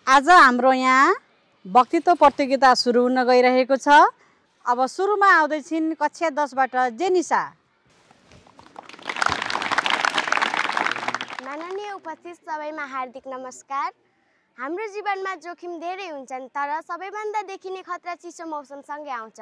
आज हाम्रो यहाँ वक्तृत्व प्रतियोगिता सुरु हुन गइरहेको छ। अब सुरुमा आउँदैछिन् कक्षा 10 बाट जेनिसा। माननीय उपस्थित सबैमा हार्दिक नमस्कार। हाम्रो जीवनमा जोखिम धेरै हुन्छन्, तर सबैभन्दा देखिने खतरा चिसो मौसमसँगै आउँछ।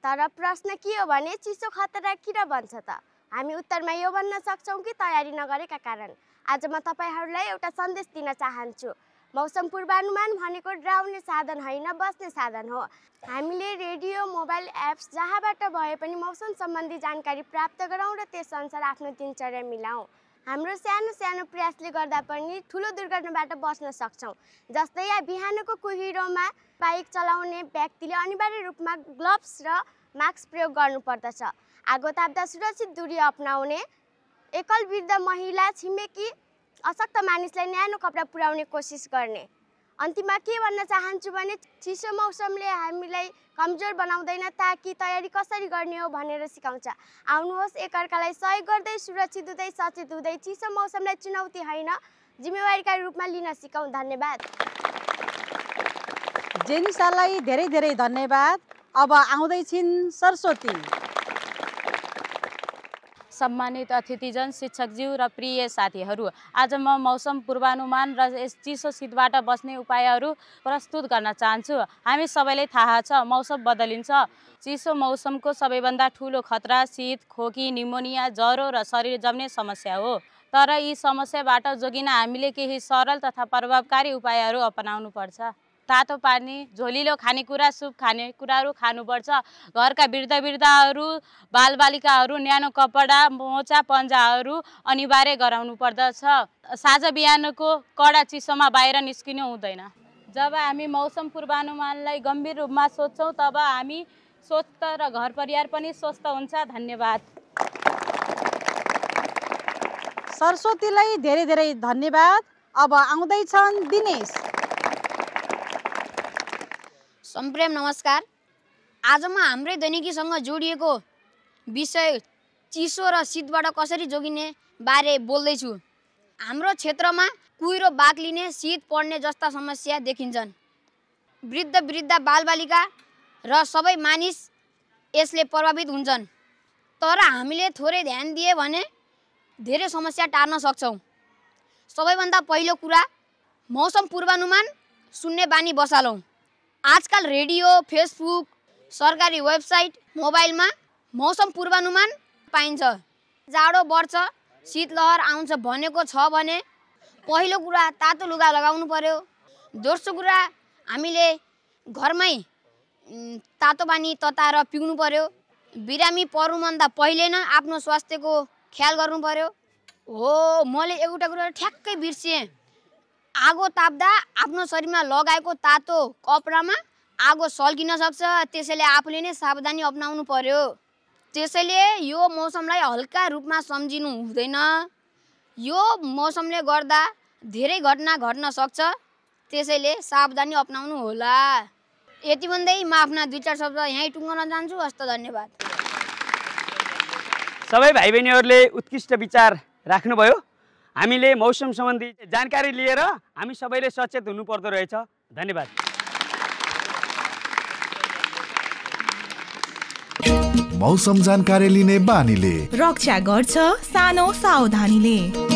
तर प्रश्न के हो भने चिसो खतरा किन बन्छ त? हामी उत्तरमा यो भन्न सक्छौँ कि तयारी नगरेका कारण। आज म तपाईहरूलाई एउटा सन्देश दिन चाहन्छु। मौसम पूर्वानुमान भनेको डराउने साधन होइन, बस्ने साधन हो। हामीले रेडियो, मोबाइल एप्स जहाँबाट भए पनि मौसम सम्बन्धी जानकारी प्राप्त गरौँ र त्यसअनुसार आफ्नो दिनचर्या मिलाउँ। हाम्रो सानो सानो प्रयासले गर्दा पनि ठुलो दुर्घटनाबाट बच्न सक्छौँ। जस्तै बिहानको कुहिरोमा बाइक चलाउने व्यक्तिले अनिवार्य रूपमा ग्लोभ्स र मास्क प्रयोग गर्नुपर्दछ। आगो ताप्दा सुरक्षित दूरी अपनाउने, एकल वृद्ध महिला, छिमेकी अशक्त मानिसलाई न्यानो कपडा पुर्याउने कोसिस गर्ने। अन्तिममा के भन्न चाहन्छु भने चिसो मौसमले हामीलाई कमजोर बनाउँदैन, ताकि तयारी कसरी गर्ने हो भनेर सिकाउँछ। आउनुहोस् एकअर्कालाई सहयोग गर्दै, सुरक्षित हुँदै, सचेत हुँदै चिसो मौसमलाई चुनौती होइन जिम्मेवारीका रूपमा लिन सिकौँ। धन्यवाद। जेनिसालाई धेरै धेरै धन्यवाद। अब आउँदैछिन् सरस्वती। सम्मानित अतिथिजन, शिक्षकज्यू र प्रिय साथीहरू, आज म मौसम पूर्वानुमान र यस चिसो शीतबाट बस्ने उपायहरू प्रस्तुत गर्न चाहन्छु। हामी सबैलाई थाहा छ मौसम बदलिन्छ। चिसो मौसमको सबैभन्दा ठुलो खतरा शीत, खोकी, निमोनिया, ज्वरो र शरीर जम्ने समस्या हो। तर यी समस्याबाट जोगिन हामीले केही सरल तथा प्रभावकारी उपायहरू अपनाउनु पर्छ। तातो पानी, झोलिलो खानेकुरा, सुप खानेकुराहरू खानुपर्छ। घरका वृद्धहरू, बालबालिकाहरू न्यानो कपडा, मोजा, पन्जाहरू अनिवार्य गराउनु पर्दछ। साँझ बिहानको कडा चिसोमा बाहिर निस्किनु हुँदैन। जब हामी मौसम पूर्वानुमानलाई गम्भीर रूपमा सोच्छौँ तब हामी स्वस्थ र घर परिवार पनि स्वस्थ हुन्छ। धन्यवाद। सरस्वतीलाई धेरै धेरै धन्यवाद। अब आउँदैछन् दिनेश। सम्प्रेम नमस्कार। आज म हाम्रै दैनिकीसँग जोडिएको विषय चिसो र शीतबाट कसरी जोगिने बारे बोल्दैछु। हाम्रो क्षेत्रमा कुहिरो बाक्लिने, शीत पड्ने जस्ता समस्या देखिन्छन्। वृद्ध बालबालिका र सबै मानिस यसले प्रभावित हुन्छन्। तर हामीले थोरै ध्यान दिए भने धेरै समस्या टार्न सक्छौँ। सबैभन्दा पहिलो कुरा, मौसम पूर्वानुमान सुन्ने बानी बसालौँ। आजकल रेडियो, फेसबुक, सरकारी वेबसाइट, मोबाइलमा मौसम पूर्वानुमान पाइन्छ। जाडो बढ्छ, शीतलहर आउँछ भनेको छ भने पहिलो कुरा तातो लुगा लगाउनु पर्यो। दोस्रो कुरा, हामीले घरमै तातो पानी तताएर पिउनु पर्यो। बिरामी पर्नुभन्दा पहिले नै आफ्नो स्वास्थ्यको ख्याल गर्नु पर्यो। हो, मैले एउटा कुरा ठ्याक्कै बिर्सेँ। आगो ताप्दा आफ्नो शरीरमा लगाएको तातो कपडामा आगो सल्किन सक्छ, त्यसैले आफूले नै सावधानी अपनाउनु पर्यो। त्यसैले यो मौसमलाई हल्का रूपमा सम्झिनु हुँदैन। यो मौसमले गर्दा धेरै घटना घट्न सक्छ, त्यसैले सावधानी अपनाउनु होला। यति भन्दै म आफ्ना 2-4 शब्द यहीँ टुङ्गाउन चाहन्छु। हस्त धन्यवाद। सबै भाइ बहिनीहरूले उत्कृष्ट विचार राख्नुभयो। हामीले मौसम सम्बन्धी जानकारी लिएर हामी सबैले सचेत हुनुपर्दो रहेछ। धन्यवाद। मौसम जानकारी लिने बानीले रक्षा गर्छ सानो सावधानीले।